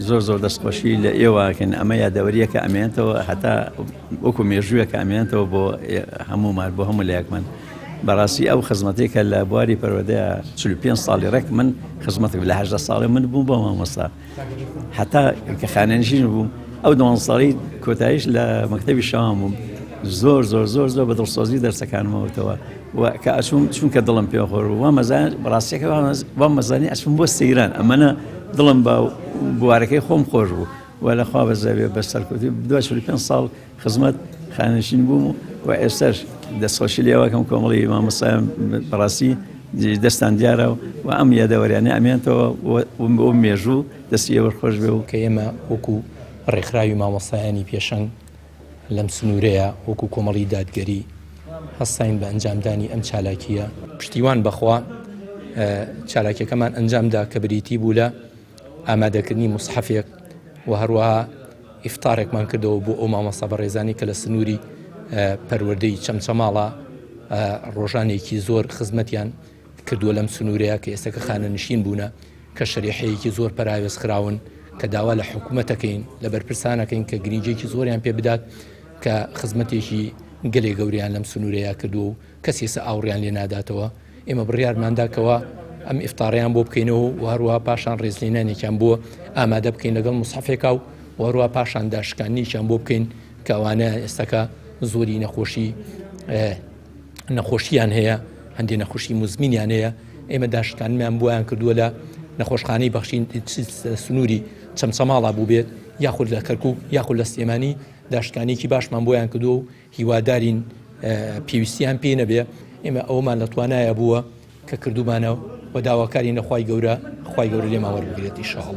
زۆر زۆر دەستخۆشی لە ئێوە ئەکەین ئەمە یادەوەریەکە ئەمێنێتەوە هەتا وەکو مێژوویەکە ئەمێنێتەوە بۆ هەموومان بۆ هەموو لایەکمان بەڕاستی ئەو خزمەتێک کە لە بواری پەروەردەیە 45 ساڵی ڕێک من خزمەتێک لە 18 ساڵی من بووم بۆ مامۆستا هەتا کە خانەنشین بووم ئەو دوان ساڵی کۆتاییش لە مەکتەبی شەوان بووم زۆر زۆر زۆر زۆر بە دڵسۆزی دەرسەکانمەوەتەوە و کە ئەچووم چونکە دڵم پێ خۆش بوو وامەزان بەڕاستیەکە وامەزانی ئەچم بۆ سەیران ئەمەە دڵم بە بوارەکەی خۆم خۆش بوو و لەخوا بەزەبێ بە سەرکەوتووی دوای 45 ساڵ خزمەت خانەنشین بووم و ئێستاش دەستخۆشی لێوەکەم کۆمەڵی مامۆستایان بەڕاستی دەستان دیارە و ئەم یادەوەریانە ئەمێنتەوە بۆ مێژوو دەستی ئێوە خۆش بێ و کە ئێمە وەکو ڕێکخراوی مامۆستایانی پێشەنگ لەم سنوورەیە وەکو کۆمەڵی دادگەری هەستاین بە ئەنجامدانی ئەم چالاکییە. پشتیوان بەخوا چالاکیەکەمان ئەنجامدا کە بریتی بوو لە ئامادەکردنی موسحەفێک و هەروەها ئیفتارێکمان کردەوە بۆ ئەو مامۆستا بەڕێزانی کە لە سنووری پەروەردەی چەمچەماڵە ڕۆژانێکی زۆر خزمەتیان کردووە لەم سنوورەیە کە ئێستاکە خانەنشین بوونە کە شەریحەیەکی زۆر پەراوێز خراون کە داوا لە حکوومەتەکەین لە بەرپرسانەکەین کە گرنگێکی زۆریان پێ بدات کە خزمەتێکی گەلێ گەوریان لەم سنوورەیە کردووە و کەس ئێستا ئاوڕیان لێ ناداتەوە ئێمە بڕیارماندا کەوا ئەم ئیفتاڕیان بۆ بکەینەوە و هەروە پاشان ڕێزلێنانێکیان بۆ ئامادە بکەین لەگەڵ مسحفێکا و وەروە پاشان داشکانیان بۆ بکەین کە ئەوانە ئێستاکە زۆری نەخۆشی نەخۆشیان هەیە هەندێک نەخۆشی مزمینیان هەیە ئێمە داشکانمان بۆیان کردووە لە نەخۆشخانەی بەخشین سنووری چەمچەماڵا بوو بێت یاخود لە کەرکک یاخود لە سلێمانی داشکانێکی باشمان بۆیان کردووە و هیوادارین پێویستیان پێی نەبێ ئێمە ئەومان لە توانایە بووە کە کردومانە و داواکاری نەخوای گەورە خوای گەورە لێمان وەربگرێت ئیشاڵ.